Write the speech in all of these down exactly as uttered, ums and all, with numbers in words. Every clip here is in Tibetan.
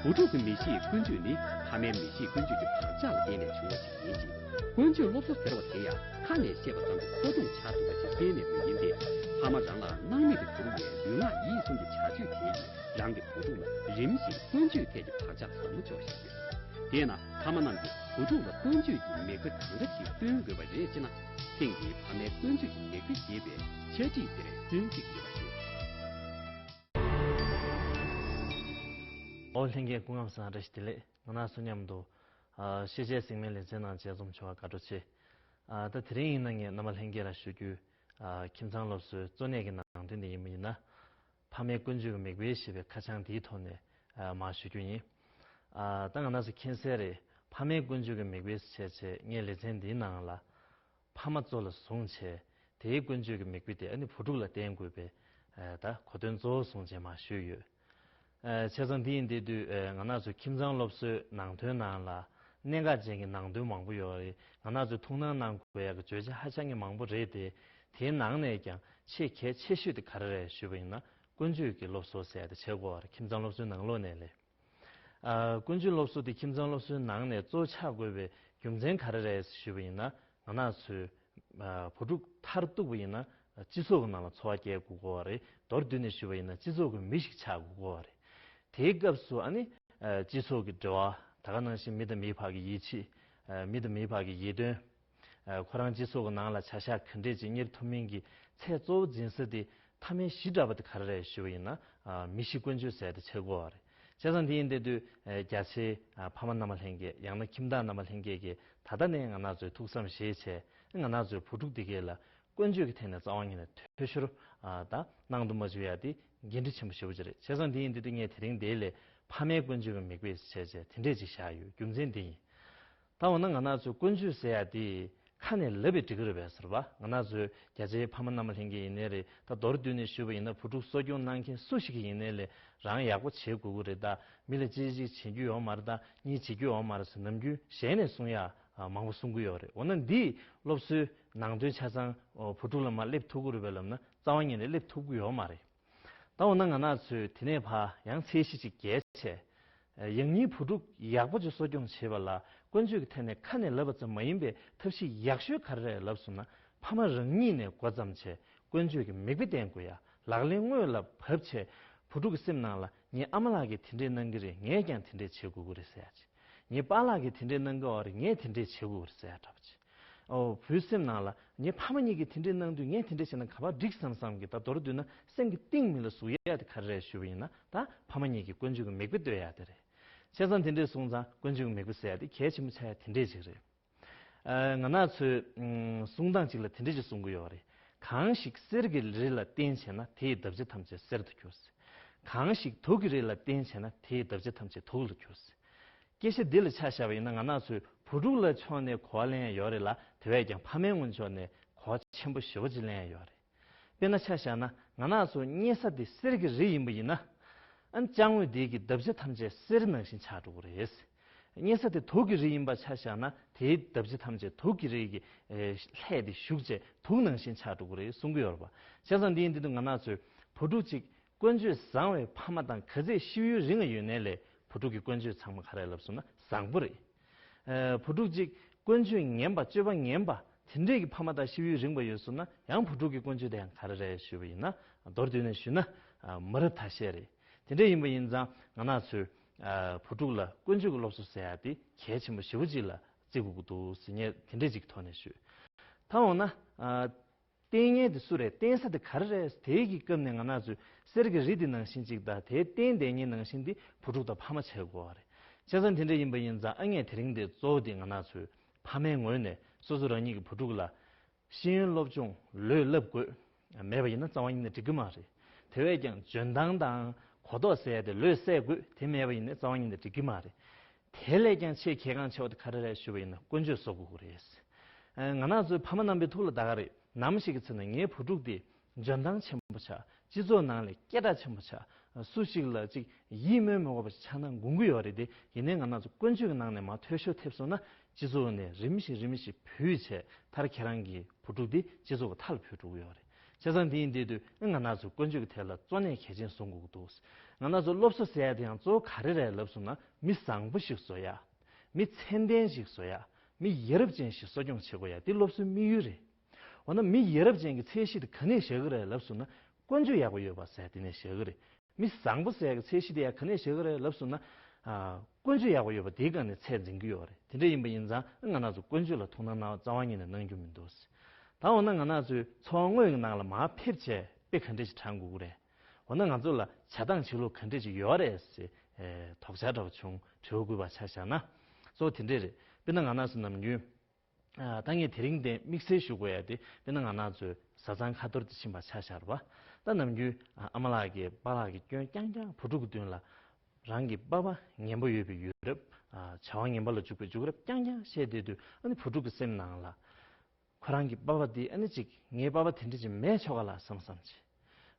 བུ་ཕྲུག་གི་མི་གཤིས་ཀུན་སྤྱོད་ནི་ཕ་མའི་མི་གཤིས་ཀུན་སྤྱོད་ཀྱི་བག་ཆགས་ལ་བརྟེན་ནས་བྱུང་བ་ཞིག་ཡིན་ཅིང་། ཀུན་སྤྱོད་སློབ་གསོ་ཟེར་བ་དེ་ཡང་ཁ་ནས་བཤད་པ་ཙམ་གྱིས་གསོ་སྐྱོང་བྱ་ཐུབ་པ་ཞིག་གཏན་ནས་མ་ཡིན་ཏེ། ཕ་མ་རང་ལ་སྣང་མེད་དུ་གྱུར་བའི་ལུས་ངག་ཡིད་གསུམ་གྱི་བྱ་སྤྱོད་དེ་ཡིས་རང་གི་བུ་ཕྲུག་ལ་རིམ་བཞིན་ཀུན་སྤྱོད་ཐད་ཀྱི་བག་ཆགས་ཟབ་མོ་འཇོག་བཞིན་ཡོད། དེས་ན་ཕ་མ་རྣམས་ཀྱིས་བུ་ཕྲུག་ལ་ཀུན་སྤྱོད་ཀྱི་མིག་དཔེ་གང་འདྲ་ཞིག་སྟོན་དགོས་པ་རེད་ཅེ་ན། ཐེངས་འདིའི་ཕ་མའི་ཀུན་སྤྱོད་ཀྱི་མིག་དཔེ་ཞེས་པའི་འཆད་ཁྲིད་དེར་སྐྱོན་གཅིག་ཡོད་པ་ཞུ། ཨོ་ལྷན་རྒྱས་སྐུ་ཁམས་བཟང་། བཀྲ་ཤིས་བདེ་ལེགས། ང་རང་ཚོ་མཉམ་དུ་ཨ་ཤེས་བྱའི་ཟེགས་མའི་ལེ་ཚན་ནང་མཇལ་འཛོམས་བྱུང་བར་དགའ་སྤྲོ་ཆེ། ཨ་ད་དེ་རིང་ཡིན་ན་ངས་རྣམ་པ་ལྷན་རྒྱས་ལ་ཞུ་རྒྱུ། ཨ་ཁྱིམ་ཚང་སློབ་གསོའི་གཙོ་གནད་ཀྱི་ནང་དོན་དེ་ཡིན་པ་ཡིན་ན། ཕ་མའི་ཀུན་སྤྱོད་ཀྱི་མིག་དཔེ་ཞེས་པའི་ཁ་བྱང་འདིའི་ཐོག་ནས་ཨ་མར་ཞུ་རྒྱུ་ཡིན། ཨ་ད་ང་རང་ཚོ་མཁྱེན་གསལ་རེད། ཕ་མའི་ཀུན་སྤྱོད་ཀྱི་མིག་དཔེ་ཞེས་བྱས་བྱས་ངས་ལེ་ཚན་འདིའི་ནང་ལ། ཕ་མ་གཙོ་ལ་བཟུང་བྱས་དེའི་ཀུན་སྤྱོད་ཀྱི་མིག་དཔེ་དེ་ཨ་ནི་བུ་ཕྲུག་ལ་བསྟན་དགོས་པའི་ཨ་ད་གོ་དོན་གཙོ་བོ་བཟུང་བྱས་མར་ཞུས་ཡོད། ཨ་བྱས་ཙང་འདི་ཡིན་དེ་དུས་ཨ་ང་རང་ཚོའི་ཁྱིམ་ཚང་སློབ་གསོའི་ནང་དོན་ནང་ལ་གནད་འགག་ཅན་གྱི་ནང་དོན་མང་པོ་ཡོད་རེད། ང་རང་ཚོས་ཐུགས་སྣང་གནང་དགོས་ཡག་གི་བརྗོད་བྱ་ཧ་ཅང་གི་མང་པོ་རེད་དེ། དེའི་ནང་ནས་ཀྱང་ཆེས་གལ་ཆེ་ཤོས་དེ་ག་རེ་རེད་ཞུས་པ་ཡིན་ན། ཀུན་སྤྱོད་ཀྱི་སློབ་གསོ་ཟེར་ཡག་དེ་བྱེད་དགོས་པ་རེད། ཁྱིམ་ཚང་སློབ་གསོའི་ནང་ལོགས་ནས་ལས། ཨ་ཀུན་སྤྱོད་སློབ་གསོ་དེ་ཁྱིམ་ཚང་སློབ་གསོའི་ནང་ནས་གཙོ་ཆགས་དགོས་པའི་རྒྱུ་མཚན་ག་རེ་རེད་ཞུས་པ་ཡིན་ན། ང་རང་ཚོའི་ཨ་བུ་ཕྲུག་མཐར་གཏུགས་པ་ཡིན་ན་སྤྱི་ཚོགས་ཀྱི་ནང་ལ་འཚོ་བ་སྐྱེལ་དགོས་ཀྱི་ཡོད་རེད། མདོར་བསྡུས་ནས་ཞུས་པ་ཡིན་ན་སྤྱི་ཚོགས་ཀྱི་མི་ཞིག་ཆགས་དགོས་ཀྱི་ཡོད་རེད། དེའི་སྐབས་སུ་ཨ་ནི་ཨ་སྤྱི་ཚོགས་ཀྱི་འབྲེལ་བ། ད་ག་ནང་བཞིན་མི་དང་མིའི་བར་གྱི་ཡིད་ཆེས། ཨ་མི་དང་མིའི་བར་གྱི་ཡིད་རྟོན། ཨ་ཁོ་རང་སྤྱི་ཚོགས་ཀྱི་ནང་ལ་བྱ་གཞག་ག་འདྲས་ཅིག་གཉེར་ཐུབ་མིན་གྱི་ཚད་གཙོ་བོ་འཛིན་ས་དེ་མཐའ་མའི་གཞི་འདྲ་པོ་དེ་ག་རེ་རེད་ཞུས་པ་ཡིན་ན། ཨ་མི་གཤིས་ཀུན་སྤྱོད་ཟེར་དེ་ཆགས་ཀྱི་ཡོད་རེད། བྱས་ཙང་དེ་ཡིན་དེ་དུས་ཨ་རྒྱ་ཆེའི་ཨ་ཕ་མ་རྣམ་པ་ལྷན་རྒྱས། ཡང་ན་ཁྱིམ་བདག་རྣམ་པ་ལྷན་རྒྱས་ཀྱིས་ད་ལྟ་ནས་ང་རང་ཚོས་ཐུགས་བསམ་བཞེས་བྱས། ང་རང་ཚོའི་བུ་ཕྲུག་དེ་གས་ལ་ཀུན་སྤྱོད་ཀྱི་ཐད་ནས་རྩ་བ་ཉིད་ནས་འཐུས་ཤོར་ཨ་ད་གནང་དུ་མ་འཇུག་ཡ་དེ་འགན་འཁྲི་ཆེན་པོ་ཞེ་པོ་ཅིག་རེད། བྱས་ཙང་དེ་ཡིན་དེ་དུས་ངས་དེ་རིང་འདི་ལས་ཕ་མའི་ཀུན་སྤྱོད་ཀྱི་མིག་དཔེ་བྱས་བྱས་དེ་འདྲས་ཅིག་བཞག་ཡོད། རྒྱུ་མཚན་དེ་ཡིན། ད་འོ་ན་ང་རང་ཚོའི་ཀུན་སྤྱོད་ཟེར་ཡ་དེ་ཁ་ནས་ལབ་པས་འགྲིག་གི་རེད་པས་ཟེར་བ། ང་རང་ཚོའི་རྒྱ་ཆེའི་ཕ་མ་རྣམ་པ་ལྷན་རྒྱས་ཡིན་ནའི་རེད། ད་མདོར་བསྡུས་ནས་ཞུས་པ་ཡིན་ན་བུ་ཕྲུག་གསོ་སྐྱོང་གནང་མཁན་སུ་ཞིག་ཡིན་ནའི་ལས་རང་ཡག་པོ་བྱེད་དགོས་ཀྱི་རེད། ད་མི་ལ་གཅིག་གཅིག་བྱེད་རྒྱུ་ཡོད་མ་རེད། ད་གཉིས་བྱེད་རྒྱུ་ཡོད་མ་རེད་ཟེར་ནམ་རྒྱུན་ཞལ་ནས་གསུང་ཡ་མང་པོ་གསུང་གི་ཡོད་རེད། འོ་ན་འདིས་སློབ་གསོའི་ནང་དོན་ཆ་ཚང་བུ་ཕྲུག་ལ་མར་སླེབས་ཐུབ་ཀྱི་རེད་པས་ལབ་ན་རྩ་བ་ཉིད་ནས་སླེབས་ཐུབ་ཀྱི་ཡོད་མ་རེད། ད་འོ་ན་ང་རང་ཚོས་དེ་ནས་ཕར་ཡང་ཚད་གཞི་ཅིག་བརྒལ་བྱས། ཡང་སྙིང་བུ་ཕྲུག་ཡག་པོ་ཅིག་གསོ་སྐྱོང་བྱེད་པ་ལ་ཀུན་སྤྱོད་ཀྱི་ཐད་ནས་ཁ་ནས་ལབ་པ་ཙམ་མ་ཡིན་པའི་ཐབས་ཤེས་ཡག་ཤོས་ག་རེ་རེད་ལབ་སོང་ན། ཕ་མ་རང་ཉིད་ནས་འགོ་བརྩམས་བྱས་ཀུན་སྤྱོད་ཀྱི་མིག་དཔེ་བསྟན་དགོས་ཡ། ལག་ལེན་དངོས་ལ་བབས་བྱས་བུ་ཕྲུག་གི་སེམས་ནང་ལ་ངའི་ཨ་མ་ལགས་ཀྱིས་དེ་འདྲས་གནང་གི་རེད། ངས་ཀྱང་དེ་འདྲས་བྱེད་དགོས་ཀྱི་རེད་ཟེར་ཡ་ཅིག་ངའི་པཱ་ལགས་ཀྱིས་དེ་འདྲས་གནང་གི་ཡོད་རེད། ངས་དེ་འདྲས་བྱེད་དགོས་ཀྱི་རེད་ཟེར་ཡ་འདྲ་པོ་ཅིག་ཨོ་བུའི་སེམས་ནང་ལ་ངའི་ཕ་མ་གཉིས་ཀྱིས་དེ་འདྲས་གནང་དུས་ངས་དེ་འདྲས་བྱས་ན་ག་པར་འགྲིག་བསམ་བསམ་གྱི། ད་མདོར་བསྡུས་ན་སེམས་ཀྱི་གཏིང་མི་ལ་ཟུག་ཡ་དེ་ག་རེ་རེད་ཞུས་པ་ཡིན་ན། ད་ཕ་མ་གཉིས་ཀྱིས་ཀུན་སྤྱོད་ཀྱི་མིག་དཔེ་ལྟོས་ཡ་དེ་རེད། བྱས་ཙང་དེ་འདྲས་སོང་ཙང་ཀུན་སྤྱོད་ཀྱི་མིག་དཔེ་ཟེར་ཡ་དེ་གལ་ཆེན་པོ་ཆགས་ཡ་དེ་འདྲས་ཅིག་རེད། ཨ་ང་རང་ཚོས་ཨུམ་གསུང་སྟངས་ཅིག་ལ་དེ་འདྲས་ཅིག་གསུང་གི་ཡོད་རེད། གང་ཞིག་གསེར་གྱི་རི་ལ་བརྟེན་བྱས་ན་དེའི་འདབ་བྱེ་ཐམས་ཅད་གསེར་དུ་གྱུར་ཟེར། གང་ཞིག་དུག་གི་རི་ལ་བརྟེན་བྱས་ན་དེའི་འདབ་བྱེ་ཐམས་ཅད་དུག་ལ་གྱུར་ཟེར། སྐད་ཆ་འདི་ལ་ཆ་བཞག་པ་ཡིན་ན་ང་རང་ཚོའི་བུ་ཕྲུག་ལ་ཕྱོགས་ནས་གོ་བ་ལེན་ཡ་ཡོད་རེད་ལ། དེ་བས་ཀྱང་ཕ་མའི་ངོས་ཕྱོགས་ནས་གོ་བ་ཆེན་པོ་ཞེ་པོ་ཅིག་ལེན་ཡ་ཡོད་རེད། དཔེར་ན་ཆ་བཞག་ན་ང་རང་ཚོ་རྙེད་ས་དེ་གསེར་གྱི་རི་ཡིན་པ་ཡིན་ན། ཨ་ཅག་ངོས་དེ་གི་འདབ་བྱེ་ཐམས་ཅད་གསེར་ནང་བཞིན་ཆགས་འགྲོ་གི་རེད། རྙེད་ས་དེ་དུག་གི་རི་ཡིན་པ་ཆ་བཞག་ན་དེའི་འདབ་བྱེ་ཐམས་ཅད་དུག་གི་རི་གི་ཨེ་ལྷས་དེ་ཞུགས་བྱས་དུག་ནང་བཞིན་ཆགས་འགྲོ་གི་རེད་གསུང་གི་ཡོད་རེད་པ། བྱས་ཙང་འདི་ཡིན་དུས་ང་རང་ཚོའི་བུ་ཕྲུག་ཅིག་ཀུན་སྤྱོད་བཟང་བའི་ཕ་མ་དང་ག་ཚད་ཤི་ཡུན་རིང་བ་ཡོད་ནའི་ལས་བུ་ཕྲུག་གི་ཀུན་སྤྱོད་ཚང་མ་ག་རེ་ལབ་སོང་ན་བཟང་པོ་རེད། ཨ་བུ་ཕྲུག་ཅིག་ཀུན་སྤྱོད་ངན་པ་སྤྱོད་པ་ངན་པ་དེ་འདྲས་ཀྱི་ཕ་མ་དང་ཤི་ཡུན་རིང་བ་ཡོད་སོང་ན་ཡང་བུ་ཕྲུག་གི་ཀུན་སྤྱོད་དེ་ཡང་ག་རེ་རེད་ཞུས་པ་ཡིན་ན། མདོར་བསྡུས་ནས་ཞུས་ན་ཨ་མ་རབས་ཐ་ཤལ་རེད། དེ་འདྲས་ཡིན་པ་ཡིན་ཙང་ང་རང་ཚོས་ཨ་བུ་ཕྲུག་ལ་ཀུན་སྤྱོད་ཀྱི་སློབ་གསོ་ཟེར་ཡ་དེ་གལ་ཆེན་པོ་ཞེ་པོ་ཅིག་ལ་བརྩི་དགོས་ཀྱི་འདུག་ཟེར་ངས་དེ་འདྲས་ཅིག་གི་ཐོག་ནས་ཞུས། ད་འོ་ན་ཨ། བསྟེན་མཁན་དེ་སུ་རེད། བསྟེན་ས་དེ་ག་རེ་རེད། དེའི་གི་སྐབས་ནས་ང་རང་ཚོས་གསེར་གྱི་རི་དེ་ནང་བཞིན་ཅིག་དང་དེའི་བསྟེན་བསྡད་མཁན་ནང་བཞིན་དེ་བུ་ཕྲུག་དང་ཕ་མ་བྱེད་དགོས་པ་རེད། བྱས་ཙང་དེ་འདྲ་ཡིན་པ་ཡིན་ཙང་ཨ་ངས་དེ་རིང་འདི་གཙོ་བོ་དེ་ང་རང་ཚོའི་ཕ་མའི་ངོས་ནས་སོ་སོ་རང་ཉིད་ཀྱི་བུ་ཕྲུག་ལ་ཤེས་ཡོན་སློབ་སྦྱོང་ལོས་བསླབ་དགོས། མེད་པ་ཡིན་ན་རྩ་བ་ཉིད་ནས་འགྲིག་གི་མ་རེད། དེ་བས་ཀྱང་འཇོན་ཐང་དང་གོ་རྟོགས་ཟེར་ཡ་དེ་ལོས་གསལ་དགོས། དེ་མེད་པ་ཡིན་ན་རྩ་བ་ཉིད་ནས་འགྲིག་གི་མ་རེད། དེ་ལས་ཀྱང་ཆེས་གལ་འགངས་ཆེ་བ་དེ་ག་རེ་རེད་ཞུ་བ་ཡིན་ན་ཀུན་སྤྱོད་བཟོ་དགོས་ཀྱི་རེད། ཨ་ང་རང་ཚོའི་ཕ་མ་རྣམ་པའི་ཐུགས་ལ་ད་ག་རེད། ནམ་ཞིག་གི་ཚེ་ན་ངའི་བུ་ཕྲུག་དེ་འཇོན་ཐང་ཆེན་པོ་ཆགས། སྤྱི་ཚོགས་ནང་ལ་སྐད་གྲགས་ཆེན་པོ་ཆགས། སུ་ཞིག་ལ་ཅིག་ཡིད་སྨོན་མི་དགོས་པ་ཞིག་ཆགས་ན་དགོངས་ཀྱི་ཡོད་རེད་དེ། ཡིན་ནའི་ང་རང་ཚོ་ཀུན་སྤྱོད་ཀྱི་ནང་ནས་མར་འཐུས་ཤོར་ཐེབས་སོང་ན་སྤྱི་ཚོགས་ནས་རིམ་བཞིན་རིམ་བཞིན་བུད་བྱས་མཐར་ཁྱེད་རང་གི་བུ་ཕྲུག་དེ་སྤྱི་ཚོགས་ཀྱི་མཐའ་ལ་བུད་འགྲོ་གི་ཡོད་རེད། བྱས་ཙང་འདི་ཡིན་དུས་དུས་ང་རང་ཚོ་ཀུན་སྤྱོད་ཀྱི་ཐད་ལ་གཙོ་གནད་གལ་ཆེན་བཟུང་དགོས་ཀྱི་འདུག། ང་རང་ཚོ་སློབ་གསོ་ཟེར་ཡ་དེ་ཡང་གཙོ་བོ་ག་རེ་རེད་ལབ་སོང་ན། མི་བཟང་པོ་ཞིག་བཟོ་ཡ། མི་ཚད་ལྡན་ཞིག་བཟོ་ཡ། མི་ཡ་རབས་ཅན་ཞིག་གསོ་སྐྱོང་བྱེད་དགོས་ཡ། འདི་སློབ་གསོའི་དམིགས་ཡུལ་རེད། འོ་ན་མི་ཡ་རབས་ཅན་གྱི་ཚད་གཞི་དེ་ག་ནས་བཞག་གི་རེད་ལབ་སོང་ན། ཀུན་སྤྱོད་ཡག་པོ་ཡོད་པ་ཟེར་དེ་ནས་བཞག་གི་རེད། མི་བཟང་པོ་ཟེར་གྱི་ཚད་གཞི་དེ་ཡང་ག་ནས་བཞག་གི་རེད་ལབ་སོང་ན། ཨ། ཀུན་སྤྱོད་ཡག་པོ་ཡོད་པ་དེའི་སྒང་ནས་ཚད་འཛིན་གྱི་ཡོད་རེད། དེ་འདྲ་ཡིན་པ་ཡིན་ཙང་ང་རང་ཚོ་ཀུན་སྤྱོད་ལ་ཐུགས་སྣང་གནང་རྩ་བ་ཉིད་ནས་གནང་རྒྱུ་མི་འདུག། ད་འོ་ན་ང་རང་ཚོའི་འཚོ་བ་དངོས་ཀྱི་ནང་ལ་མར་ཕེབས་བྱས་དཔེ་ག་འདྲ་ཞིག་དྲངས་དགོས་ཀྱི་རེད། འོ་ན་ང་ཚོ་ལ་བྱ་སྟངས་བྱེད་ལུགས་ག་འདྲ་ཞིག་ཡོད་རེད་ཟེར། ཨེ། དོགས་འཆར་འདྲ་བོ་བྱུང་། དྲི་བ་བཀོད་པ་ཆ་བཞག་ན། གཙོ་བོ་དེ་འདྲས་རེད། དཔེར་ན་ང་རང་ཚོ་ནམ་རྒྱུན། ཨ། ད་ངས་དེ་རིང་འདི་དམིགས་བསལ་ཞུ་དགོས་ཡ་དེ། དཔེར་ན་ང་རང་ཚོའི་བཟའ་ཚང་ཁ་ཐོར་དུ་ཕྱིན་པ་ཆ་བཞག་པ། ད་ནམ་རྒྱུན་ཨ་མ་ལགས་ཀྱིས་པཱ་ལགས་ཀྱི་སྐྱོན་རྐྱང་རྐྱང་བུ་ཕྲུག་གི་མདུན་ལ། རང་གི་པ་ཕ་ངན་པ་ཡོད་པའི་ཡོད་རབས། ཨ། བྱ་བ་ངན་པ་ལ་འཇུག་པའི་འཇུག་རབས་རྐྱང་རྐྱང་བཤད་བསྡད་དུས། ཨ་ནི་བུ་ཕྲུག་གི་སེམས་ནང་ལ། ཁོ་རང་གི་པ་ཕ་དེ་ཨ་ནི་ཅིག་ངའི་པ་ཕ་དེ་འདྲ་ཅིག་མེད་ཆོག་ག་ལ་བསམ་བསམ་བྱས།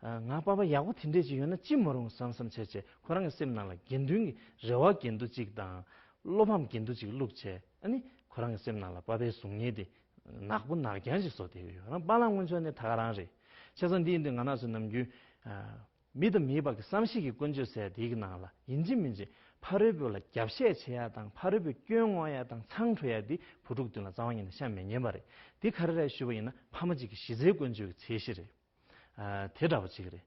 ཨ། ང་པ་ཕ་ཡག་པོ་དེ་འདྲས་ཅིག་ཡོད་ན་ཅི་མ་རུང་བསམ་བསམ་བྱས་བྱས། ཁོ་རང་གི་སེམས་ནང་ལ་དགེ་འདུན་གྱི་རེ་བ་གྱེན་དུ་ཅིག་དང་། བློ་ཕམ་གྱེན་དུ་ཅིག་བླུགས་བྱས། ཨ་ནི་ཁོ་རང་གི་སེམས་ནང་ལ་པ་ཕའི་གཟུགས་བརྙན་དེ་ནག་པོ་ནག་རྐྱང་ཅིག་བཟོ་བསྡད་ཀྱི་ཡོད། རང་པཱ་ལགས་སྔོན་ཆད་ནས་ད་ག་རང་རེད། བྱས་ཙང་འདི་ཡིན་དུས་ང་རང་ཚོ་ནམ་རྒྱུན། ཨ། མི་དང་མིའི་བར་གྱི་བསམ་ཤེས་ཀྱི་ཀུན་སྤྱོད་ཟེར་དེའི་གི་ནང་ལ་ཡིན་གཅིག་མིན་གཅིག་ཕ་རོལ་པོ་ལ་རྒྱབ་བཤད་བྱེད་ཡ་དང་། ཕ་རོལ་པོའི་སྐྱོན་བསྔོག་ཡ་དང་མཚང་འཁྲུ་ཡ་འདི་བུ་ཕྲུག་མདུན་ལ་རྩ་བ་ཉིད་ནས་བཤད་མི་ཉན་པ་རེད། འདི་ག་རེ་རེད་ཞུས་པ་ཡིན་ན། ཕ་མ་གཅིག་གི་གཞི་རྩའི་ཀུན་སྤྱོད་ཀྱི་ཚད་གཞི་རེད། ཨ། དེ་འདྲ་བོ་གཅིག་རེད།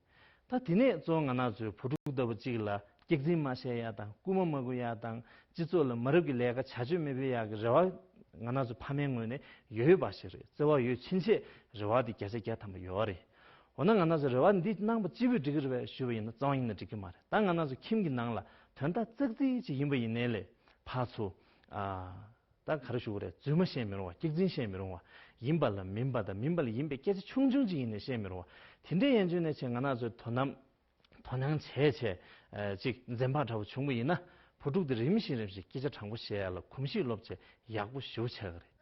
ད་དེ་ནས་གཙོ་བོ་ང་རང་ཚོའི་བུ་ཕྲུག་ལྟ་བུ་གཅིག་ལ་སྐྱག་རྫུན་མ་བཤད་ཡ་དང་། རྐུན་མ་མ་རྐུ་ཡ་དང་། སྤྱི་ཚོགས་ལ་མ་རབས་ཀྱི་ལས་ཀ་བྱ་སྤྱོད་མི་སྤེལ་ཡག་གི་རེ་བ་ང་རང་ཚོ་ཕ་མའི་ངོས་ནས་ཡོད་པ་ཞིག་རེད། བརྩེ་བ་ཡོད་ཕྱིན་ཆད་རེ་བ་དེ་བརྒྱ་ཆ་བརྒྱ་ཐམ་པ་ཡོད་རེད། འོ་ན་ང་རང་ཚོ་རེ་བ་འདི་གནང་བ་གཅིག་པུས་འགྲིག་གི་རེད་པས་ཞུས་པ་ཡིན་ན། རྩ་བ་ཉིད་ནས་འགྲིག་གི་མ་རེད། ད་ང་རང་ཚོ་ཁྱིམ་གྱི་ནང་ལ་དོན་དག་ཙག་ཙིག་ཅིག་ཡིན་པ་ཡིན་ནའི་ལས། ཕར་ཚུར། ཨ། ད་ག་རེ་ཞུ་དགོས་རེད། རྫུན་མ་བཤད་མི་རུང་བ། སྐྱག་རྫུན་བཤད་མི་རུང་བ། ཡིན་པ་ལ་མིན་པ་དང་། མིན་པ་ལ་ཡིན་པའི་སྐད་ཆ་ཆུང་ཆུང་ཅིག་ཡིན་ནའི་བཤད་མི་རུང་བ། དེ་འདྲའི་ཡན་ཆོད་ནས་བྱས་ང་རང་ཚོས་དོ་སྣང་དོ་སྣང་བྱས་བྱས། ཨ། ཅིག་འཛེམ་བག་འདྲ་བོ་བྱུང་བ་ཡིན་ན། བུ་ཕྲུག་དེ་རིམ་བཞིན་རིམ་བཞིན་སྐད་ཆ་དྲང་པོ་བཤད་ཡ་ལ་གོམས་གཤིས་སློབ་བྱས་ཡག་པོ་ཞེ་པོ་ཆགས་ཀྱི་རེད།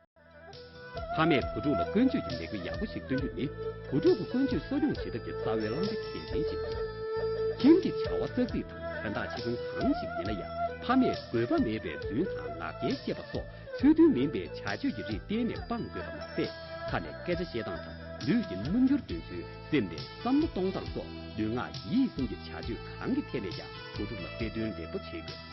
ཕ་མས་བུ་ཕྲུག་ལ་ཀུན་སྤྱོད་ཀྱི་ལས་འགུལ་ཡག་པོ་ཞིག་སྟོན་རྒྱུ་ནི། བུ་ཕྲུག་གི་ཀུན་སྤྱོད་གསོ་སྐྱོང་བྱེད་ཐབས་ཀྱི་རྩ་བའི་བླང་བྱ་གལ་ཆེན་ཞིག་ཡིན། ཁྱིམ་གྱི་བྱ་བ་ཙག་ཙིག་དང་། དོན་དག་ཆེ་ཆུང་གང་ཞིག་ཡིན་ན་ཡང་། ཕ་མས་དགོས་པ་མེད་པའི་རྫུན་དང་ལག་འཁྱེར་སྤྱད་པ་སོགས་ཚུལ་མཐུན་མིན་པའི་བྱ་སྤྱོད་ཀྱི་རིགས་གཏན་ནས་སྤང་དགོས་པ་མ་ཟད། ཁ་ནས་སྐད་ཆ་བཤད་སྟངས་དང་། ལུས་ཀྱི་རྣམ་འགྱུར་སྟོན་ཚུལ། སེམས་ནས་བསམ་བློ་གཏོང་སྟངས་སོགས། ལུས་ངག་ཡིད་གསུམ་གྱི་བྱ་སྤྱོད་གང་གི་ཐད་ནས་ཀྱང་བུ་ཕྲུག་ལ་དཔེ་སྟོན་ལེགས་པོ་བྱེད་དགོས།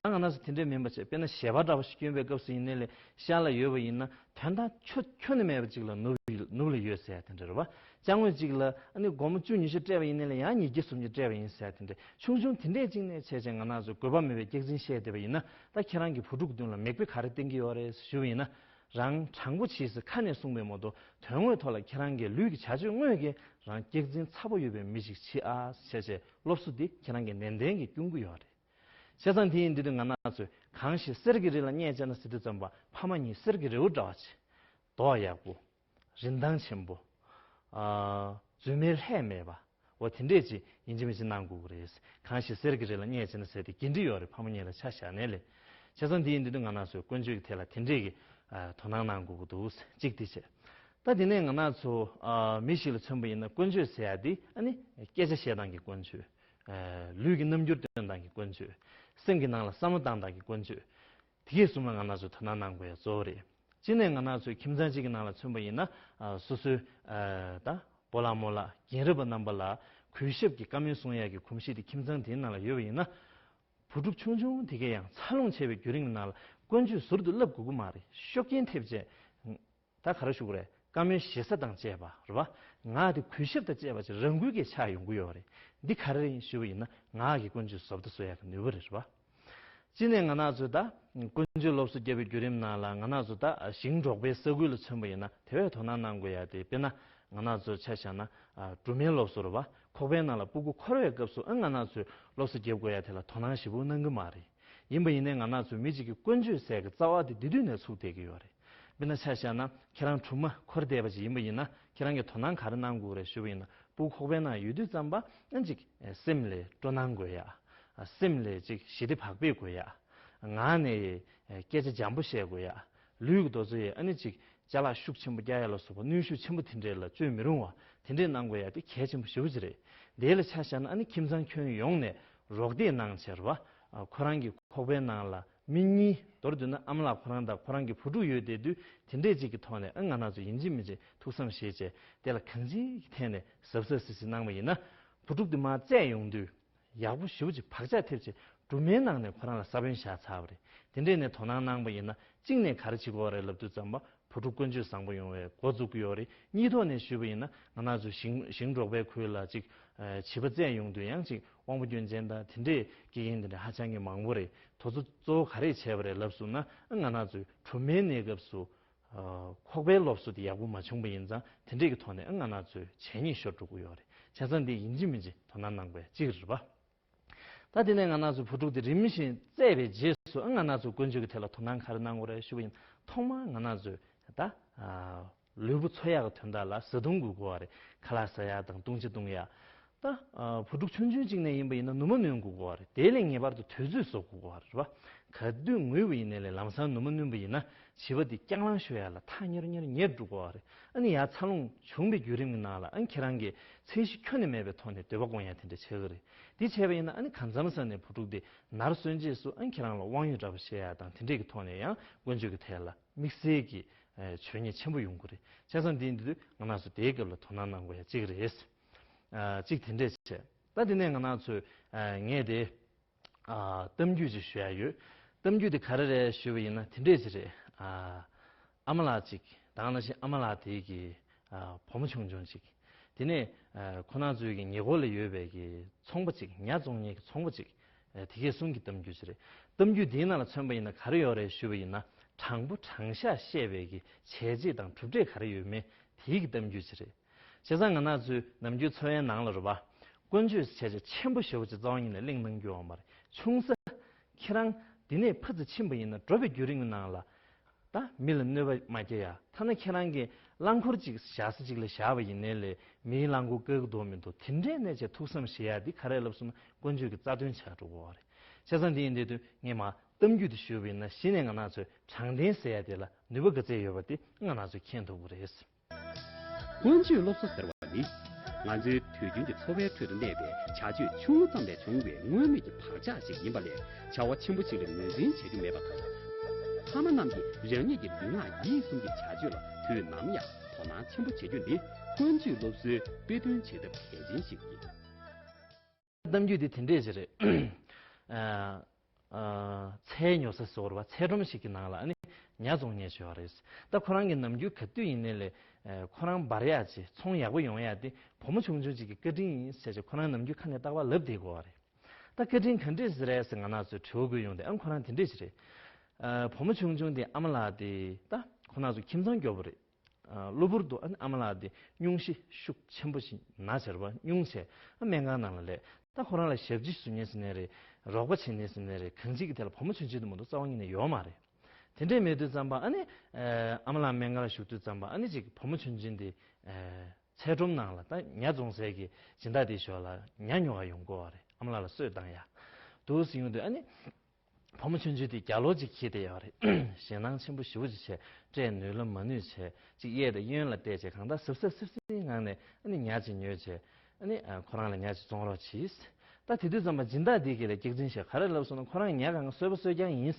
ད་ང་རང་ཚོ་དེ་འདྲའི་མིན་པ་བྱས། དཔེར་ན་ཞལ་པར་འདྲ་བ་ཞིག་བསྐྱོན་པའི་སྐབས་སུ་ཡིན་ནའི་ལས། ཤར་ལ་ཡོད་པ་ཡིན་ན་དོན་དག་ཁྱོན་ཁྱོན་ནས་མེད་པ་ཅིག་ལ་ནུབ་ནུབ་ལ་ཡོད་ཟེར་ཡ་དེ་འདྲ་རེད་པ། ཅ་དངོས་གཅིག་ལ་ཨ་ནི་སྒོར་མོ་བཅུ་ཉི་ཤུ་སྤྲད་པ་ཡིན་ནའི་ལས། ཡང་ཉིས་བརྒྱ་སུམ་བརྒྱ་སྤྲད་པ་ཡིན་ཟེར་ཡ་དེ་འདྲ། ཆུང་ཆུང་དེ་འདྲས་ཅིག་ནས་བྱས་བྱས་ང་རང་ཚོས་དགོས་པ་མེད་པའི་སྐྱག་རྫུན་བཤད་བསྡད་པ་ཡིན་ན། ད་ཁྱེད་རང་གི་བུ་ཕྲུག་མདུན་ལ་མིག་དཔེ་ག་རེ་བསྟན་གྱི་ཡོད་རེད་ཞུས་པ་ཡིན་ན། རང་དྲང་པོ་བྱས་ཟེར་ཁ་ནས་གསུངས་པའི་མ་གཏོགས། དོན་དངོས་ཐོག་ལ་ཁྱེད་རང་གི་ལུས་ཀྱི་བྱ་སྤྱོད་དངོས་ཀྱིས་རང་སྐྱག་རྫུན་ཚ་པོ་ཡོད་པའི་མི་ཞིག་བྱེད་ཨ་བྱས་བྱས། སློབ་གསོ་འདི་ཁྱེད་རང་གིས་ནན་ཏན་གྱིས་སྐྱོན་གྱི་ཡོད་རེད། བྱས་ཙང་དེ་ཡིན་དུས་ང་རང་ཚོས་གང་ཞིག་གསེར་གྱི་རི་ལ་བསྙེགས་བྱས་ན་ཟེར་དུས་ཙམ་པ། ཕ་མ་གཉིས་གསེར་གྱི་རི་བོ་འདྲ་བ་བྱས། མདོག་ཡག་པོ། རིན་ཐང་ཆེན་པོ། ཨ། རྫུན་མའི་ལྷད་མེད་པ། འོ་དེ་འདྲས་ཅིག་ཡིན་གཅིག་མིན་གཅིག་གནང་དགོས་ཀྱི་རེད། གང་ཞིག་གསེར་གྱི་རི་ལ་བསྙེགས་བྱས་ན་ཟེར་དེ་འགན་འཁྲི་ཡོད་རེད། ཕ་མ་གཉིས་ལ་ཆ་བཞག་ནའི་ལས། བྱས་ཙང་དེ་ཡིན་དུས་ང་རང་ཚོས་ཀུན་སྤྱོད་ཀྱི་ཐད་ལ་དེ་འདྲས་ཀྱི། ཨ། དོ་སྣང་གནང་དགོས་ཀྱི་འདུག། གཅིག་དེ་བྱས། ད་དེ་ནས་ང་རང་ཚོ། ཨ། མི་ཞིག་ལ་མཚོན་པ་ཡིན་ན་ཀུན་སྤྱོད་ཟེར་ཡ་དེ་ཨ་ནི་སྐད་ཆ་བཤད་སྟངས་ཀྱི་ཀུན་སྤྱོད། ཨ། ལུས་ཀྱི་རྣམ་འགྱུར་སྟོན་སྟངས་ཀྱི་ཀུན་སྤྱོད། སེམས་ཀྱི་ནང་ལ་བསམ་བློ་བཏང་སྟངས་ཀྱི་ཀུན་སྤྱོད། དེ་གས་གསུམ་ལ་ང་རང་ཚོས་དོ་སྣང་གནང་དགོས་ཡ་གཙོ་བོ་རེད། གཅིག་ནས་ང་རང་ཚོའི་ཁྱིམ་ཚང་གཅིག་གི་ནང་ལ་མཚོན་པ་ཡིན་ན། ཨ། སོ་སོའི། ཨ། ད་སྤོ་ལགས་རྨོ་ལགས་རྒན་རབས་པ་རྣམ་པ་ལ་གུས་ཞབས་ཀྱི་བཀའ་མོལ་གསུང་ཡ་གི་གོམས་གཤིས་དེ་ཁྱིམ་ཚང་དེའི་ནང་ལ་ཡོད་པ་ཡིན་ན། བུ་ཕྲུག་ཆུང་ཆུང་དེ་གས་ཡང་འཚར་ལོངས་བྱེད་པའི་བརྒྱུད་རིམ་ནང་ལ་ཀུན་སྤྱོད་ཟུར་དུ་བསླབ་དགོས་ཀྱི་མ་རེད། ཤུགས་རྐྱེན་ཐེབས་བྱས། ད་ག་རེ་ཞུ་དགོས་རེད། བཀའ་མོལ་ཞེ་ས་དང་བཅས་པ་རེད་པ། ངག་དེ་གུས་ཞབས་དང་བཅས་པ་ཅིག་རང་འགུལ་གྱིས་ཆགས་ཡོང་གི་ཡོད་རེད། འདི་ག་རེ་ཡིན་ཞུ་བ་ཡིན་ན། ངག་གི་ཀུན་སྤྱོད་བཟོ་ལྟ་བཟོ་ཡག་གི་ནུས་པ་རེད་པ། གཅིག་ནས་ང་རང་ཚོས་ད་ཀུན་སྤྱོད་སློབ་གསོ་བརྒྱབ་པའི་བརྒྱུད་རིམ་ནང་ལ། ང་རང་ཚོ་ད་ཞིང་འབྲོག་པའི་ས་ཁུལ་ལ་མཚོན་པ་ཡིན་ན་དེ་བས་དོ་སྣང་གནང་དགོས་ཡ་དེ། དཔེར་ན་ང་རང་ཚོ་ཆ་བཞག་ན། ཨ། སྦྲུམ་མའི་སློབ་གསོ་རེད་པ། ཁོག་པའི་ནང་ལ་སྤུ་གུ་འཁོར་བའི་སྐབས་སུ། ཨ། ང་རང་ཚོས་སློབ་གསོ་བརྒྱབ་དགོས་ཡ་དེ་ལ་དོ་སྣང་ཞེ་པོ་གནང་གི་མ་རེད། ཡིན་པ་ཡིན་ནའི་ང་རང་ཚོ་མི་གཅིག་གི་ཀུན་སྤྱོད་ཟེར་གི་རྩ་བ་དེ་དེ་དུས་ནས་ཚུགས་བསྡད་ཀྱི་ཡོད་རེད། དཔེར་ན་ཆ་བཞག་ན་ཁྱེད་རང་སྦྲུམ་མ་འཁོར་བསྡད་པ་ཅིག་ཡིན་པ་ཡིན་ན། ཁྱེད་རང་གིས་དོ་སྣང་ག་རེ་གནང་དགོས་རེད་ཞུ་བ་ཡིན་ན། སྤུ་གུ་ཁོག་པའི་ནང་ཡོད་དུས་ཙམ་པ་ཨ་ཅིག་སེམས་ལ་སྤྲོ་སྣང་དགོས་ཡ། སེམས་ལ་ཅིག་ཞི་བདེ་བག་ཕེབས་དགོས་ཡ། ངག་ནས་སྐད་ཆ་འཇམ་པོ་བཤད་དགོས་ཡ། ལུས་ཀྱི་རྡོ་རྩ་ཡིས་ཨ་ནི་ཅིག་ཅ་ལག་ཤུགས་ཆེན་པོ་རྒྱག་ཡ་ལ་སོགས་པ་གནོན་ཤུགས་ཆེན་པོ་དེ་འདྲས་ལ་སྤྱོད་མི་རུང་བ། དེ་འདྲས་གནང་དགོས་ཡ་དེ་གལ་ཆེན་པོ་ཞེ་པོ་ཅིག་རེད། དེ་ལ་ཆ་བཞག་ན་ཨ་ནི་ཁྱིམ་ཚང་ཁྱོན་ཡོངས་ནས་རོགས་འདེགས་གནང་བྱས་རེད་པ། ཨ། ཁོ་རང་གི་ཁོག་པའི་ནང་ལ་ མི་གཉིས། མདོར་བསྡུས་ན་ཨ་མ་ལགས་ཁོ་རང་དང་ཁོ་རང་གི་བུ་ཕྲུག་ཡོད་བསྡད་དུས། དེ་འདྲས་ཅིག་གི་ཐོག་ནས་ཨ་ང་རང་ཚོ་ཡིན་གཅིག་མིན་གཅིག་ཐུགས་བསམ་བཞེས་བྱས། དེ་ལ་གང་ཅིའི་ཐད་ནས་གཟབ་གཟབ་སིབ་སིབ་གནང་བ་ཡིན་ན། བུ་ཕྲུག་དེ་མར་བཙས་ཡོང་དུས་ཡག་པོ་ཞེ་པོ་ཅིག་བག་ཆགས་ཐེབས་བྱས། སྦྲུམ་མའི་ནང་ནས་ཁོ་རང་ལ་ས་བོན་བཞག་ཚར་བ་རེད། དེ་འདྲས་ནས་དོ་སྣང་གནང་བ་ཡིན་ན། གཅིག་ནས་ག་རེ་བྱེད་དགོས་རེད་ལབ་དུས་ཙམ་པ། བུ་ཕྲུག་ཀུན་སྤྱོད་བཟང་པོ་ཡོང་བའི་འགོ་འཛུགས་ཀྱི་ཡོད་རེད། གཉིས་ཐོག་ནས་ཞུས་པ་ཡིན་ན། ང་རང་ཚོ་ཞིང་ཞིང་འབྲོག་པའི་ཁུལ་ལ་ཅིག་ཨ་བྱིས་པ་བཙས་ཡོང་དུས་ཡང་ཅིག་དབང་པོ་སྐྱོན་ཅན་དང་དེ་འདྲས་དགེ་རྒན་དེ་འདྲ་ཧ་ཅང་གི་མང་པོ་རེད། དེ་ཚོ་གཙོ་བོ་ག་རེ་བྱས་པ་རེད་ལབ་སོང་ན། ང་རང་ཚོའི་སྦྲུམ་མའི་གནས་སྐབས་སུ་ཨ་ཁོག་པའི་སློབ་གསོ་དེ་ཡག་པོ་མ་བྱུང་བ་ཡིན་ཙང་། དེ་འདྲས་ཀྱི་ཐོག་ནས་ང་རང་ཚོའི་བྱས་ཉེས་ཤོར་འགྲོ་གི་ཡོད་རེད། བྱས་ཙང་འདི་ཡིན་གཅིག་མིན་གཅིག་དོ་སྣང་གནང་དགོས་གཅིག་རེད་པ། ད་དེ་ནས་ང་རང་ཚོའི་བུ་ཕྲུག་དེ་རིམ་བཞིན་བཙས་པའི་རྗེས་སུ། ང་རང་ཚོ་ཀུན་སྤྱོད་ཀྱི་ཐད་ལ་དོ་སྣང་ག་རེ་གནང་དགོས་རེད་ཞུས་པ་ཡིན། ཐོག་མར་ང་རང་ཚོས་ད་ཨ་ལུས་པོ་འཚོ་ཡག་གི་དོན་དག་ལ་བཟའ་བཏུང་དགོས་ཀྱི་ཡོད་རེད། ཁ་ལག་ཟ་ཡག་དང་བཏུང་བྱ་བཏུང་ཡག་ད་ཨ་བུ་ཕྲུག་ཆུང་ཆུང་གཅིག་ནས་ཡིན་པ་ཡིན་ན་ནུ་མ་སྣོན་དགོས་ཀྱི་ཡོད་རེད། དེ་ལས་ངེས་པར་དུ་དུས་ཚོད་བཟོ་དགོས་ཀྱི་ཡོད་རེད་པ། ག་དུས་ངུས་པ་ཡིན་ནའི་ལས་ལམ་སང་ནུ་མ་སྣོན་པ་ཡིན་ན། བྱིས་པ་དེ་རྐྱང་ལངས་ཤོར་ཡག་ལ་ཐག་ཉེ་རུ་ཉེ་རུ་ཉེ་རུ་འགྲོ་གི་ཡོད་རེད། ཨ་ནི་ཡར་འཚར་ལོངས་བྱུང་བའི་བརྒྱུད་རིམ་གྱི་ནང་ལ། ཨ་ནི་ཁྱེད་རང་གིས་ཚད་གཞི་ཁྱོན་ནས་མེད་པའི་ཐོག་ནས་འདོད་པ་སྐོང་ཡག་དེ་འདྲ་བྱེད་ཀྱི་རེད། དེ་བྱས་པ་ཡིན་ན། ཨ་ནི་གང་འཚམ་ས་ནས་བུ་ཕྲུག་དེ་ནར་སོན་རྗེས་སུ། ཨ་ནི་ཁྱེད་རང་ལ་དབང་ཡོད་འདྲ་པོ་བཤད་ཡག་དང་དེ་འདྲས་ཀྱི་ཐོག་ནས་ཡང་ཀུན་སྤྱོད་ཀྱི་ཐད་ལ་དམིགས་བསལ་གྱི་ཨ་བྱས་ཉེས་ཆེན་པོ་ཡོང་གི་རེད། བྱས་ཙང་འདི་ཡིན་དུས་ང་རང་ཚོ་དེའི་སྐབས་ལ་དོ་སྣང་གནང་དགོས་ཡག་གཅིག་རེད། ཨ་གཅིག་དེ་འདྲས་བྱས། ད་དེ་ནས་ང་རང་ཚོས་ཨ་ངས་དེ་ཨ་གཏམ་རྒྱུད་ཅིག་ཞུ་ཡག་ཡོད། གཏམ་རྒྱུད་དེ་ག་རེ་རེད་ཞུས་པ་ཡིན་ན། དེ་འདྲས་ཅིག་རེད། ཨ་ཨ་མ་ལགས་ཅིག་ད་ག་ནང་བཞིན་ཨ་མ་ལགས་དེ་གི་ཨ་བུ་མོ་ཆུང་ཆུང་ཅིག་དེ་ནས་ཨ་ཁོ་རང་ཚོའི་གི་ཉེ་འཁོར་ལ་ཡོད་པའི་གི་ཚོང་པ་ཅིག་ཉ་བཙོང་མཁན་གྱི་ཚོང་པ་ཅིག་ཨ་དེ་གས་གསུམ་གྱི་གཏམ་རྒྱུད་ཅིག་རེད། གཏམ་རྒྱུད་དེའི་ནང་ལ་མཚོན་པ་ཡིན་ན་ག་རེ་ཡོད་རེད་ཞུས་པ་ཡིན་ན། དྲང་པོ་དྲང་བཞག་བཤད་པའི་གི་བྱས་རྗེས་དང་གྲུབ་འབྲས་ག་རེ་ཡོད་མེད། དེའི་གི་གཏམ་རྒྱུད་ཅིག་རེད། བྱས་ཙང་ང་རང་ཚོའི་ནམ་རྒྱུན་འཚོ་བའི་ནང་ལ་རེད་པ། ཀུན་སྤྱོད་བྱས་རྗེས་ཆེན་པོ་ཞེ་པོ་ཅིག་རྩ་བ་ཉིད་ནས་གླེང་གནང་རྒྱུ་ཡོད་མ་རེད། ཆུང་ས། ཁྱེད་རང་འདི་ནས་ཕར་ཙམ་ཕྱིན་པ་ཡིན་ན། འགྲོ་བའི་བརྒྱུད་རིམ་གྱི་ནང་ལ་ད་མི་ལ་གནོད་པ་མ་སྐྱེལ་ཡག་ཐ་ན་ཁྱེད་རང་གི་རླངས་འཁོར་ཅིག་བཞག་ས་ཅིག་ལ་བཞག་པ་ཡིན་ནའི་ལས། མིའི་རླངས་འཁོར་བཀག་གི་འདུག་མི་འདུག་དེ་འདྲས་ནས་བྱས་ཐུགས་བསམ་བཞེས་ཡག་འདི་ག་རེ་རེད་ལབ་སོང་ན། ཀུན་སྤྱོད་ཀྱི་རྩ་དོན་ཆགས་འགྲོ་གི་ཡོད་རེད། བྱས་ཙང་འདི་ཡིན་དུས་ངས་མར་གཏམ་རྒྱུད་དེ་ཞུས་པ་ཡིན་ན། གཞི་ནས་ང་རང་ཚོས་དྲང་བདེན་ཟེར་ཡག་དེ་ལ་ནུས་པ་ག་ཚད་ཡོད་པ་དེ་ང་རང་ཚོས་མཁྱེན་ཐུབ་ཀྱི་རེད། ཀུན་སྤྱོད་སློབ་གསོ་ཟེར་བ་ནི། ང་ཚོའི་དུས་རྒྱུན་གྱི་འཚོ་བའི་ཁྲོད་དུ་གནས་པའི་བྱ་སྤྱོད་ཆུང་ངུ་ཙམ་ལས་བྱུང་བའི་མངོན་མེད་ཀྱི་བག་ཆགས་ཤིག་ཡིན་པ་ལས། བྱ་བ་ཆེན་པོ་ཞིག་ལ་ངོས་འཛིན་བྱེད་རྒྱུ་མེད་པ་དང་། ཕ་མ་རྣམས་ཀྱིས་རང་ཉིད་ཀྱི་ལུས་ངག་ཡིད་གསུམ་གྱི་བྱ་སྤྱོད་ལ་དུས་ནམ་ཡང་དོ་སྣང་ཆེན་པོ་བྱེད་རྒྱུ་ནི། ཀུན་སྤྱོད་སློབ་གསོའི་དཔེ་སྟོན་བྱེད་ཐབས་གལ་ཆེན་ཞིག་ཡིན། གཏམ་རྒྱུད་འདི་དེ་འདྲས་ཅིག་རེད། ཨ་ཨ་ཚལ་ཉོ་ས་ཟེར་བ། ཚལ་སྒྲོམ་ཞིག་གི་ནང་ལ་ཨ་ནི་ཉ་བཙོང་མཁན་ཅིག་ཡོད་རེད། ད་ཁོ་རང་གི་ནམ་རྒྱུན་ག་དུས་ཡིན་ནའི་ལས། ཨ་ཁོ་རང་འབར་ཡག་ཅིག་ཚོང་ཡག་པོ་ཡོང་ཡག་དེ་བུ་མོ་ཆུང་ཆུང་ཅིག་གི་བཀའ་དྲིན་ཡིན་ཟེར་བྱས་ཁོ་རང་ནམ་རྒྱུན་ཁ་ནས་རྟག་པར་ལབ་བསྡད་ཀྱི་ཡོད་རེད། ད་བཀའ་དྲིན་ག་འདྲས་ཟེར་རེད་ཟེར་ང་རང་ཚོས་དྲི་བ་བཀོད་ཡོང་དུས། ཨ་ཁོ་རང་དེ་འདྲས་ཅིག་རེད། ཨ་བུ་མོ་ཆུང་ཆུང་དེ་ཨ་མ་ལགས་དེ་ད་ཁོ་རང་ཚོ་ཁྱིམ་ཚང་མགྱོགས་པོ་རེད། ཨ་གློ་བུར་དུ་ཨ་ནི་ཨ་མ་ལགས་དེ་སྙུང་གཞི་ཤུགས་ཆེན་པོ་ཞིག་ན་བྱས་རེད་པ། སྙུང་བྱས། ཨ་སྨན་ཁང་ནང་ལ་སླེབས། ད་ཁོ་རང་ལ་ཞབས་ཕྱི་ཞུ་མཁན་ཟེར་ནའི་རེད། རོགས་པ་བྱེད་མཁན་ཟེར་ནའི་རེད། གང་ཅིའི་ཐད་ལ་བུ་མོ་ཆུང་ཆུང་དེ་མ་གཏོགས་རྩ་བ་ཉིད་ནས་ཡོད་མ་རེད། དེ་འདྲས་མེད་དུས་ཙམ་པ། ཨ་ནི་ཨ་ཨ་མ་ལགས་སྨན་ཁང་ལ་བཞུགས་དུས་ཙམ་པ། ཨ་ནི་ཅིག་བུ་མོ་ཆུང་ཆུང་དེ་ཨ་ཚལ་སྒྲོམ་ནང་ལ་ད་ཉ་བཙོང་སའི་གི་སྦྱིན་བདག་དེའི་ཞོར་ལ་ཉ་ཉོ་ག་ཡོང་གི་ཡོད་རེད། ཨ་མ་ལགས་ལ་གསོས་བཏང་ཡག་འདུག་ཟེར་ཡོང་དུས། ཨ་ནི་བུ་མོ་ཆུང་ཆུང་དེ་རྒྱ་ལོ་ཅིག་འཁྱེར་བསྡད་ཡོད་རེད། ཞེད་སྣང་ཆེན་པོ་ཞེ་པོ་ཅིག་བྱས། སྤྲད་ནུས་ལ་མ་ནུས་བྱས། ཅིག་གཡས་དང་གཡོན་ལ་བལྟས་བྱས། གང་ལྟར་གཟབ་གཟབ་སིབ་སིབ་ངང་ནས་ཨ་ནི་ཉ་ཅིག་ཉོས་བྱས། ཨ་ནི་ཨ་ཁོ་རང་ལ་ཉ་ཅིག་བཙོང་རོགས་གྱིས། ད་དེ་དུས་ཙམ་པ་སྦྱིན་བདག་དེ་གིས་ལ་སྐྱག་རྫུན་བཤད། ག་རེ་ལབ་སོང་ན། ཁོ་རང་ཉ་གང་ག་གསོད་པ་གསོད་རྐྱང་ཡིན་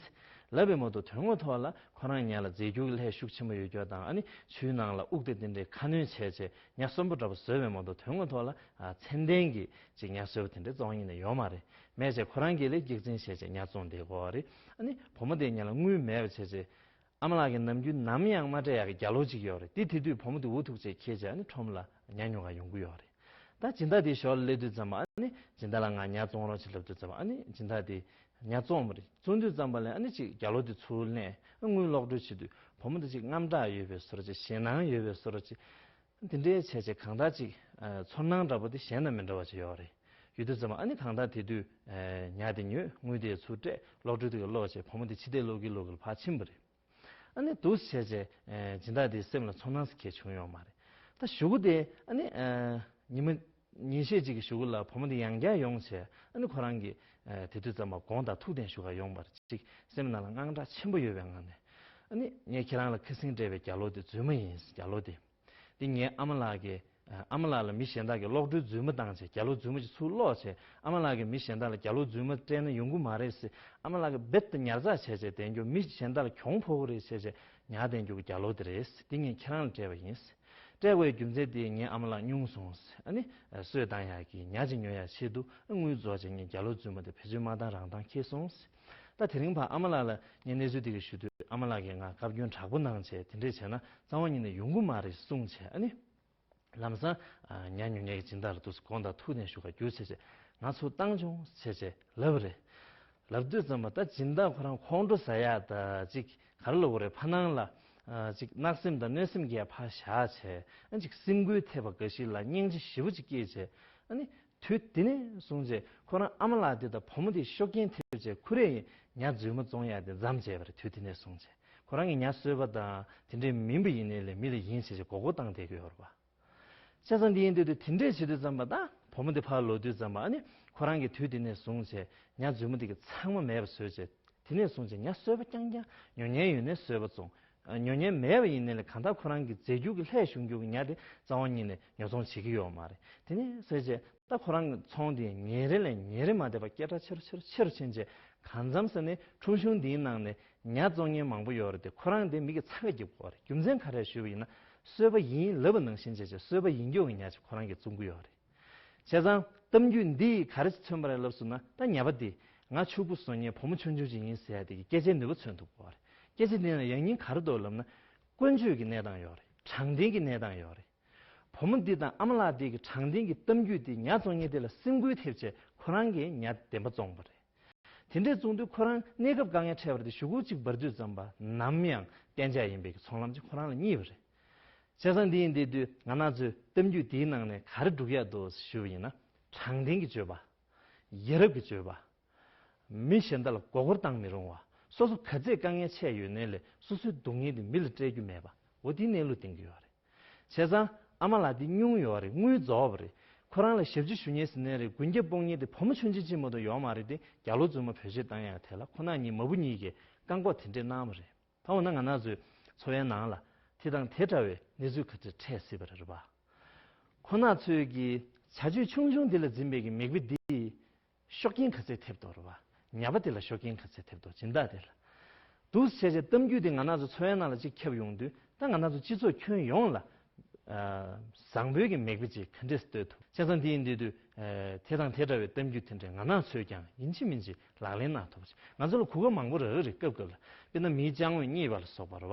ལབ་པའི་མ་གཏོགས། དོན་དངོས་ཐོག་ལ་ཁོ་རང་ཉ་ལ་རྫས་འགྱུར་གྱི་ལྷད་ཤུགས་ཆེན་པོ་ཡོད་རྒྱུ་དང་། ཨ་ནི་ཆུའི་ནང་ལ་དབུགས་དེ་དེ་འདྲའི་ཁ་སྣོན་བྱས་བྱས་ཉ་གསོན་པོ་འདྲ་པོ་བཟོས་པའི་མ་གཏོགས། དོན་དངོས་ཐོག་ལ་ཨ་མཚན་ལྡན་གྱི་ཅིག་ཉ་གསོད་པ་དེ་འདྲའི་རྩ་བ་ཉིད་ནས་ཡོད་མ་རེད། མེད་བྱས་ཁོ་རང་གིས་ལ་སྐྱག་རྫུན་བཤད་བྱས་ཉ་བཙོང་བསྡད་ཀྱི་ཡོད་རེད། ཨ་ནི་བུ་མོ་དེ་ཉ་ལ་དངུལ་མེད་པ་བྱས་བྱས། ཨ་མ་ལགས་ཀྱིས་ནམ་རྒྱུན་ནམ་ཡང་མ་སྤྲད་ཡག་གི་རྒྱ་ལོ་ཅིག་ཡོད་རེད། དེ་དེ་དུས་བུ་མོ་དེ་འུ་ཐུག་བྱས་འཁྱེར་བྱས་ཨ་ནི་ཁྲོམ་ལ་ཉ་ཉོ་ག་ཡོང་གི་ཡོད་རེད། ད་སྦྱིན་བདག་དེའི་ཞོར་ལ་སླེབས་དུས་ཙམ་པ། ཨ་ནི་སྦྱིན་བདག་ལ་ང་ཉ་བཙོང་རོགས་བྱེད་ལབ་དུས་ཙམ་པ། ཨ་ནི་སྦྱིན་བདག་དེས་ཉ་བཙོངས་པ་རེད། བཙོང་དུས་ཙམ་པ་ལ་ཨ་ནི་ཅིག་རྒྱ་ལོ་དེ་ཚུར་ལེན། ཨ་དངུལ་ལོག་སྤྲོད་བྱེད་དུས་བུ་མོ་དེ་ཅིག་དངངས་སྐྲག་ཡོད་པའི་བཟོ་འདྲ་ཅིག་ཞེད་སྣང་ཡོད་པའི་བཟོ་འདྲ་ཅིག་དེ་འདྲའི་བྱས་བྱས་གང་ལྟར་ཅིག་ཨ་ཚོར་སྣང་འདྲ་པོ་དེ་གཞན་དང་མི་འདྲ་བ་ཅིག་ཡོད་རེད། ཡོད་དུས་ཙམ་པ་ཨ་ནི་གང་ལྟར་དེ་དུས་ཨ་ཉ་དེ་ཉོས། དངུལ་དེ་ཚུར་སྤྲད། ལོག་སྤྲོད་དེ་ག་ལོག་བྱས་བུ་མོ་དེ་ཕྱི་བལྟས་ལོག་གིན་ལོག་གིན་ལ་ཕར་ཕྱིན་པ་རེད། ཨ་ནི་འདུག་སེ་བྱས་བྱས་ཨ་སྦྱིན་བདག་དེའི་སེམས་ལ་ཚོར་སྣང་ཟེར་མཁན་བྱུང་ཡོད་མ་རེད། ད་གཞུག་གུ་དེ་ཨ་ནི་ཨ་ཉི་མ་ཉིན་ཤས་ཅིག་གི་གཞུག་གུ་ལ་བུ་མོ་དེ་ཡང་བསྐྱར་ཡོང་བྱས། ཨ་ནི་ཁོ་རང་གིས་ཨ་དེ་དུས་ཙམ་པ་དགོངས་དག་ཐུགས་བདེན་ཞུ་ག་ཡོང་བ་རེད། ཅིག་སེམས་ནང་ལ་དངངས་སྐྲག་ཆེན་པོ་ཡོད་པའི་ངང་ནས། ཨ་ནི་ངས་ཁྱེད་རང་ལ་ཁ་སེང་སྤྲད་པའི་རྒྱ་ལོ་དེ་རྫུན་མ་ཡིན། རྒྱ་ལོ་དེ། འདི་ངའི་ཨ་མ་ལགས་ཀྱིས་ ཨ་མ་ལགས་ལ་མི་གཞན་དག་གིས་གློག་སྒྲོན་རྫུན་མ་བཏང་བྱས་རྒྱ་ལོ་རྫུན་མ་ཅིག་ཚུར་སློག་བྱས། ཨ་མ་ལགས་ཀྱིས་མི་གཞན་དག་ལ་རྒྱ་ལོ་རྫུན་མ་སྤྲད་ན་ཡོང་གི་མ་རེད་ཟེར། ཨ་མ་ལགས་ཀྱིས་རྦད་དེ་ཉར་ཚགས་བྱས་བྱས་བསྡད་རྒྱུ། མི་གཞན་དག་ལ་གྱོང་ཕོག་གི་རེད་བྱས་བྱས་ཉར་བསྡད་རྒྱུ་གི་རྒྱ་ལོ་དེ་རེད། འདི་ངས་ཁྱེད་རང་ལ་སྤྲད་པ་ཡིན། སྤྲད་དགོས་རྒྱུ་མཚན་དེ་ངའི་ཨ་མ་ལགས་སྙུང་སོང་། ཨ་ནི་གསོས་བཏང་ཡག་གི་ཉ་ཅིག་ཉོ་ཡག་ཆེད་དུ་དངུལ་རྫོགས་བྱས། ངས་རྒྱ་ལོ་རྫུན་མ་དེ་བེད་སྤྱོད་མ་བཏང་རང་བཏང་འཁྱེར་སོང་། ད་དེ་རིང་ཕར་ཨ་མ་ལགས་ལ་ངས་གནས་ཚུལ་དེ་ག་ཞུ་དུས། ཨ་མ་ལགས་ཀྱིས་ང་བཀའ་བཀྱོན་དྲག་པོ་གནང་བྱས། དེ་འདྲས་བྱས་ན་རྩ་བ་ཉིད་ནས་ཡོང་གི་མ་རེད་གསུངས་བྱས། ཨ་ནི་ལམ་སང་ཉ་ཉོ་མཁན་གྱི་སྦྱིན་བདག་ལ་དུས་སུ་དགོངས་དག་ཐུགས་ནས་ཞུ་ག་རྒྱུགས་བྱས་བྱས། ང་ཚུར་བཏང་བྱུང་བྱས་བྱས་ལབ་པ་རེད། ལབ་དུས་ཙམ་པ་ད་སྦྱིན་བདག་ཁོ་རང་ཁོང་ཁྲོ་ཟ་ཡག་ད་ཅིག་ག་རེ་ལབ་དགོས་རེད། ཕ་ནང་ལ་ཅིག་གནག་སེམས་དང་གནོད་སེམས་ཀྱིས་ཕར་བཞག་བྱས། ཨ་ཅིག་སེམས་འགུལ་ཐེབས་པ་འགའ་ཞིག་ལ་སྙིང་རྗེ་ཞེ་པོ་ཅིག་སྐྱེས་བྱས། ཨ་ནི་དུས་དེ་ནས་བཟུང་བྱས་ཁོ་རང་ཨ་མ་ལགས་དེ་དང་བུ་མོ་དེ་ཤུགས་རྐྱེན་ཐེབས་བྱས་ཁོ་རས་ཉ་རྫུན་མ་བཙོང་ཡག་དེ་མཚམས་བཅད་པ་རེད། དུས་དེ་ནས་བཟུང་བྱས་ཁོ་རང་གིས་ཉ་གསོས་པ་དང་དེ་འདྲས་མིན་པ་ཡིན་ནའི་ལས་མི་ལ་ཡིན་བྱས་བྱས་མགོ་སྐོར་བཏང་བསྡད་ཀྱི་ཡོད་རེད་པ། བྱས་ཙང་འདི་ཡིན་དུས་དུས་དེ་འདྲས་བྱེད་དུས་ཙམ་པ། ད་བུ་མོ་དེ་ཕར་ལོག་དུས་ཙམ་པ། ཨ་ནི་ཁོ་རང་གིས་དུས་དེ་ནས་བཟུང་བྱས་ཉ་རྫུན་མ་དེ་གི་ཚང་མ་མེད་པ་བཟོས་བྱས། དེ་ནས་བཟུང་བྱས་ཉ་གསོད་པ་རྐྱང་རྐྱང་། ཉོ་མཁན་ཡོད་ནའི་གསོད་པ་བཙོང་། ཨ་ཉོ་མཁན་མེད་པ་ཡིན་ནའི་ལས་གང་ལྟར་ཁོ་རང་གི་རྫས་འགྱུར་གྱི་ལྷད་ཞུགས་རྒྱུ་གི་ཉ་དེ་རྩ་བ་ཉིད་ནས་ཉོ་ཚོང་བྱེད་ཀྱི་ཡོད་མ་རེད། དེ་ནས་བཟོས་བྱས་ད་ཁོ་རང་གི་ཚོང་དེ་ཉིན་རེ་ལས་ཉིན་རེ་མ་བསྡད་པར་སྐད་གྲགས་ཆེ་རུ་ཆེ་རུ་ཆེ་རུ་ཕྱིན་བྱས། གང་འཚམ་ཟེར་ནའི་ཁྲོམ་གཞུང་འདིའི་ནང་ནས་ཉ་བཙོང་མཁན་མང་པོ་ཡོད་རེད་དེ། ཁོ་རང་དེ་མི་གི་ཚ་ག་རྒྱབ་དགོས་རེད། རྒྱུ་མཚན་ག་རེ་ཞུས་པ་ཡིན་ན། གསོད་པ་ཡིན་ལབ་པ་ནང་བཞིན་བྱས་བྱས་གསོད་པ་ཡིན་རྒྱུ་གི་ཉ་ཅིག་ཁོ་རང་གིས་བཙོང་གི་ཡོད་རེད། བྱས་ཙང་གཏམ་རྒྱུད་འདིས་ག་རེ་མཚོན་པ་རེད་ལབ་སོང་ན། ད་ཉ་པ་འདི་ང་ཕྱུག་པོ་བཟོ་མཁན་བུ་མོ་ཆུང་ཆུང་ཅིག་ཡིན་ཟེར་ཡ་དེ་གི་སྐད་ཆའི་ནུས་པ་མཚོན་ཐུབ་དགོས་རེད། སྐད་ཆ་འདི་ན་ཡང་སྙིང་ག་རེ་འདུག་ལབ་ན། ཀུན་སྤྱོད་ཀྱི་གནས་སྟངས་ཡོད་རེད། དྲང་བདེན་གྱི་གནས་སྟངས་ཡོད་རེད། བུ་མོ་འདི་དང་ཨ་མ་ལགས་འདི་གི་དྲང་བདེན་གྱི་གཏམ་རྒྱུད་འདི་ཉ་བཙོང་མཁན་དེ་ལ་སེམས་འགུལ་ཐེབས་བྱས་ཁོ་རང་གིས་ཉ་བདེན་པ་བཙོང་པ་རེད། དེ་འདྲས་བཙོང་དུས་ཁོ་རང་གནས་སྐབས་དཀའ་ངལ་འཕྲད་པ་རེད་དེ། གཞུག་གུ་གཅིག་འབར་དུས་ཙམ་པ་ནམ་ཡང་གཏན་འཇགས་ཡིན་པའི་གི་ཚོང་ལམ་ཅིག་ཁོ་རང་ལ་རྙེད་པ་རེད། བྱས་ཙང་འདི་ཡིན་དེ་དུས་ང་རང་ཚོའི་གཏམ་རྒྱུད་འདིའི་ནང་ནས་ག་རེ་སྒྲུབ་ཡག་འདུག་ཞུ་བ་ཡིན་ན། དྲང་བདེན་གྱི་སྤྱོད་པ། ཡ་རབས་ཀྱི་སྤྱོད་པ། མི་གཞན་དག་ལ་མགོ་སྐོར་བཏང་མི་རུང་བ། སོ་སོ་ག་ཚད་དཀའ་ངལ་འཕྲད་ཡོད་ནའི་ལས་སོ་སོའི་སྡུག་བསྔལ་དེ་མི་ལ་སྤྲད་རྒྱུ་མེད་པ། འོ་དེའི་གནས་ལུགས་བསྟན་གྱི་ཡོད་རེད། བྱས་ཙང་ཨ་མ་ལགས་འདི་སྙུང་ཡོད་རེད། དངུལ་རྫོགས་པ་རེད། ཁོ་རང་ལ་ཞབས་ཕྱི་ཞུ་མཁན་ཟེར་ནའི་རེད། རྒུན་སྐྱབས་སྤོང་མཁན་དེ་བུ་མོ་ཆུང་ཆུང་ཅིག་མ་གཏོགས་ཡོད་མ་རེད་དེ། རྒྱ་ལོ་རྫུན་མ་བེད་སྤྱོད་བཏང་ཡག་དེ་ལ་ཁོ་ན་གཉིས་མ་བུ་གཉིས་ཀྱིས་བཀག་འགོག་དེ་འདྲས་གནང་བ་རེད། ད་འོ་ན་ང་རང་ཚོའི་འཚོ་བའི་ནང་ལ་དེ་དང་དེ་འདྲ་བའི་གནས་ཚུལ་ག་ཚོད་འཕྲད་སྲིད་པ་རེད་པ། ཁོ་ན་ཚོས་ཀྱི་བྱ་སྤྱོད་ཆུང་ཆུང་དེ་ལ་འཛིན་པའི་གི་མིག་དཔེ་འདི་ཤུགས་རྐྱེན་ག་ཚད་ཐེབས་དོ་རེད་པ། ཉ་པ་དེ་ལ་ཤུགས་རྐྱེན་ག་ཚད་ཐེབས་དོ། སྦྱིན་བདག་དེ་ལ། འདུག་བྱས་བྱས་གཏམ་རྒྱུད་དེ་ང་རང་ཚོ་འཚོ་བའི་ནང་ལ་གཅིག་ཁྱབ་ཡོང་དུས། ད་ང་རང་ཚོ་སྤྱི་ཚོགས་ཁྱོན་ཡོངས་ལ་ཨ་བཟང་པོའི་གི་མིག་དཔེ་ཅིག་ག་འདྲས་སྟོན་ཐུབ། བྱས་ཙང་དེ་ཡིན་དུས་དུས་ཨ་དེ་དང་དེ་འདྲ་བའི་གཏམ་རྒྱུད་དེ་འདྲས་ང་རང་ཚོས་ཀྱང་ཡིན་གཅིག་མིན་གཅིག་ལག་ལེན་གནང་ཐུབ་པ་ཅིག་ང་ཚོ་ལ་གོ་སྐབས་མང་པོ་རག་གི་རེད། སྐབས་སྐབས་ལ་དཔེར་ན་མིའི་ཅ་དངོས་རྙེད་པ་ལ་སོགས་པ་རེད་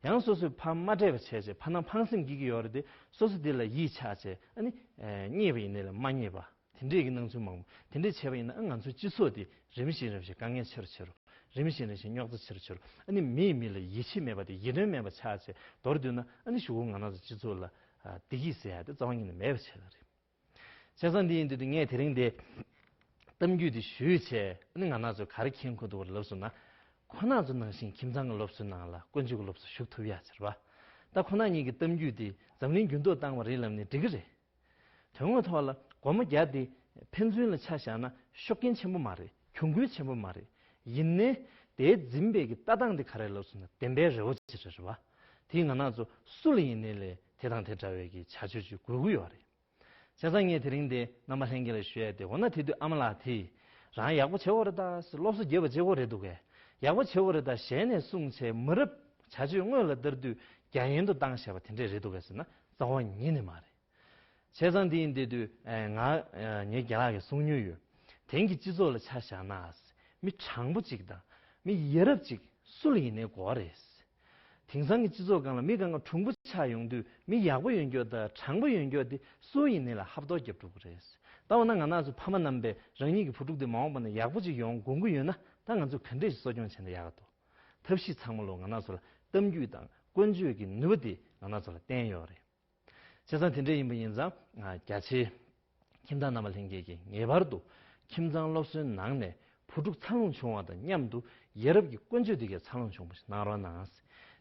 པ། ཡང་སོ་སོས་ཕར་མ་སྤྲད་པ་བྱས་བྱས་ཕར་ནང་ཕངས་སེམས་སྐྱེ་གི་ཡོད་རེད་དེ། སོ་སོ་དེ་ལ་ཡིད་ཆགས་བྱས། ཨ་ནི་ཨ་རྙེད་པ་ཡིན་ནའི་ལས་མ་རྙེད་པ། དེ་འདྲས་ཀྱི་སྣང་ཚུལ་མང་པོ། དེ་འདྲས་བྱས་པ་ཡིན་ན་ཨ་ང་ཚོའི་སྤྱི་ཚོགས་དེ་རིམ་བཞིན་རིམ་བཞིན་དཀའ་ངལ་ཆེ་རུ་ཆེ་རུ། རིམ་བཞིན་རིམ་བཞིན་རྙོག་དྲ་ཆེ་རུ་ཆེ་རུ། ཨ་ནི་མིས་མི་ལ་ཡིད་ཆེས་མེད་པ་དེ། ཡིད་རྟོན་མེད་པ་ཆགས་བྱས་མདོར་བསྡུས་ན། ཨ་ནི་གཞུག་གུ་ང་རང་ཚོ་སྤྱི་ཚོགས་ལ་ཨ་བདེ་སྐྱིད་ཟེར་ཡ་དེ་རྩ་བ་ཉིད་ནས་མེད་པ་བྱེད་ཀྱི་རེད། བྱས་ཙང་འདི་ཡིན་དུས་དུས་ངས་དེ་རིང་འདི་གཏམ་རྒྱུད་འདི་ཞུས་བྱས། ཨ་ནི་ང་རང་ཚོས་ག་རེ་མཁྱེན་གྱི་འདུག་ལབ་སོང་ན། ཁོ་ན་ཚོ་ནང་བཞིན་ཁྱིམ་ཚང་གི་སློབ་གསོའི་ནང་ལ་ཀུན་སྤྱོད་ཀྱི་སློབ་གསོ་ཞུགས་ཐུབ་ཡ་ཟེར་བ། ད་ཁོ་ན་གཉིས་ཀྱི་གཏམ་རྒྱུད་འདི་འཛམ་གླིང་འགྱུར་ལྡོག་བཏང་བ་རེད་ལབ་ནས་འགྲིག་གི་རེད། དོན་དངོས་ཐོག་ལ་སྒོར་མོ་བརྒྱ་དེ་ཕན་ཚུན་ལ་ཆ་བཞག་ན་ཤུགས་རྐྱེན་ཆེན་པོ་མ་རེད། གྱོང་གུན་ཆེན་པོ་མ་རེད། ཡིན་ནའི་དེའི་འཛིན་པའི་གི་ལྟ་སྟངས་དེ་ག་རེ་ལབ་སོང་ན། བདེན་པའི་རི་བོ་ཆེ་རེད་བ། དེས་ང་རང་ཚོ་སུ་ལ་ཡིན་ནའི་ལས་དེ་དང་དེ་འདྲ་བའི་གི་བྱ་སྤྱོད་ཅིག་དགོས་ཀྱི་ཡོད་རེད། བྱས་ཙང་ངས་དེ་རིང་འདི་རྣམ་པ་ལྷན་རྒྱས་ལ་ཞུ་ཡ་དེ། འོ་ན་དེ་དུས་ཨ་མ་ལགས་དེས་རང་ཡག་པོ་བྱེད་དགོས་རེད་ད་ཟེར་སློབ་གསོ་རྒྱབ་པ་བྱེད་དགོས་རེད་འདུག་གས། ཡག་པོ་བྱེད་དགོས་རེད་ད་ཞལ་ནས་གསུངས་བྱས། མ་རབས་བྱ་སྤྱོད་སྔོན་ལ་བསྟར་དུས་རྒྱ་ཡན་དུ་བཏང་བཞག་པ་དེ་འདྲས་རེད་འདུག་གས་ཟེར་ན་རྩ་བ་ཉིད་ནས་མ་རེད། བྱས་ཙང་འདི་ཡིན་དེ་དུས་ཨེ་ང་ཨེ་ངའི་རྒན་ལགས་ཀྱིས་གསུང་མྱོང་ཡོད། དེང་གི་སྤྱི་ཚོགས་ལ་ཆ་བཞག་ན་མི་དྲང་པོ་ཅིག་དང་མི་ཡ་རབས་ཅིག་སུ་ལ་ཡིན་ནའི་དགོས་རེད། དེང་སང་གི་སྤྱི་ཚོགས་སྒང་ལ་མི་སྒང་ག་གྲུང་པོ་ཆགས་ཡོང་དུས་མི་ཡག་པོ་ཡོད་མཁན་དང་དྲང་པོ་ཡོད་མཁན་དེ་སུ་ཡིན་ནའི་ལ་ཧབ་ཐོབ་རྒྱབ་འགྲོ་གི་རེད། ད་འོ་ན་ང་རང་ཚོ་ཕ་མ་རྣམ་པས་རང་ཉིད་ཀྱི་བུ་ཕྲུག་དེ་མ་འོངས་པ་ན་ཡག་པོ་ཅིག་ཡོང་དགོངས་ཀྱི་ཡོད་ན། ད་ང་ཚོས་ག་འདྲས་ཤིག་གསོ་སྐྱོང་བྱས་ན་ཡག་ག་འདུག་ཐབས་ཤེས་ཚང་མ་ལོ་ང་རང་ཚོ་ལ་གཏམ་རྒྱུད་དང་ཀུན་སྤྱོད་ཀྱི་ནུས་པ་དེ་ང་རང་ཚོ་ལ་བསྟན་ཡོད་རེད། བྱས་ཙང་དེ་འདྲ་ཡིན་པ་ཡིན་ཙང་རྒྱ་ཆེའི་ཁྱིམ་ཚང་རྣམ་པ་ལྷན་རྒྱས་ཀྱིས་ངེས་པར་དུ་ཁྱིམ་ཚང་སློབ་གསོའི་ནང་ནས་བུ་ཕྲུག་འཚར་ལོངས་བྱུང་བ་དང་མཉམ་དུ་ཡ་རབས་ཀྱི་ཀུན་སྤྱོད་དེ་གའི་འཚར་ལོངས་བྱུང་བ་ཞིག་གནང་རོགས་གནང་།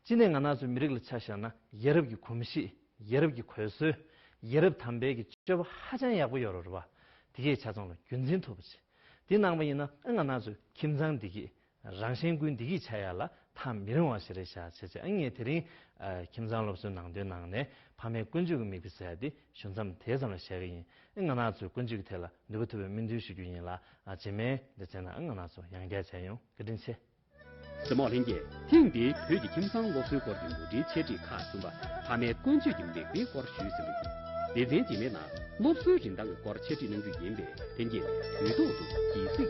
སྤྱི་ནས་ང་རང་ཚོའི་མི་རིགས་ལ་ཆ་བཞག་ན་ཡ་རབས་ཀྱི་གོམས་གཤིས། ཡ་རབས་ཀྱི་གོས་སྲོལ། ཡ་རབས་དམ་པའི་གི་སྤྱོད་པ་ཧ་ཅང་ཡག་པོ་ཡོད་རེད་བ། དེ་གའི་ཆ་ཚང་ལ་རྒྱུན་འཛིན་ཐུབ་པ་བྱེད། དེ་གནང་པ་ཡིན་ན་ཨ་ང་རང་ཚོའི་ཁྱིམ་ཚང་འདི་གི་རང་གཞན་ཀུན་བདེ་སྐྱིད་ཆགས་ཡ་ལ་ ཐག་མི་རིང་བ་ཞིག་རེད་ཤག་བྱས་བྱས། ཨ་ངས་དེ་རིང་ཨ་ཁྱིམ་ཚང་སློབ་གསོའི་ནང་དོན་ནང་ནས་ཕ་མའི་ཀུན་སྤྱོད་ཀྱི་མིག་དཔེ་ཟེར་ཡ་དེ་ཞུ་མཚམས་དེ་ཙམ་ལ་བཞག་གི་ཡིན། ཨ་ང་རང་ཚོས་ཀུན་སྤྱོད་ཀྱི་ཐད་ལ་ནུས་པ་ཐུབ་པའི་སྨོན་འདུན་ཞུ་རྒྱུ་ཡིན་ལ། ཨ་རྗེས་མའི་ལེ་ཚན་ནང་ཨ་ང་རང་ཚོ་ཡང་བསྐྱར་མཇལ་ཡོང་། བཀའ་དྲིན་ཆེ། གཟིགས་མོ་ལྷན་རྒྱས། ཐེངས་འདིའི་བོད་ཀྱི་ཁྱིམ་ཚང་སློབ་གསོའི་སྐོར་གྱི་མུ་འབྲེལ་འཆད་ཁྲིད་ཁག་གསུམ་པ། ཕ་མའི་ཀུན་སྤྱོད་ཀྱི་མིག་དཔེའི་སྐོར་ཞུས་ཟིན་པ་ཡིན། སྡེ་ཚན་རྗེས་མའི་ནང་སློབ་གསོའི་རིན་ཐང་གི་སྐོར་འཆད་ཁྲིད་གནང་རྒྱུ་ཡིན་པས། ལྷན་རྒྱས་དུས་ཐོག་ཏུ་དགྱེས་གཟིགས།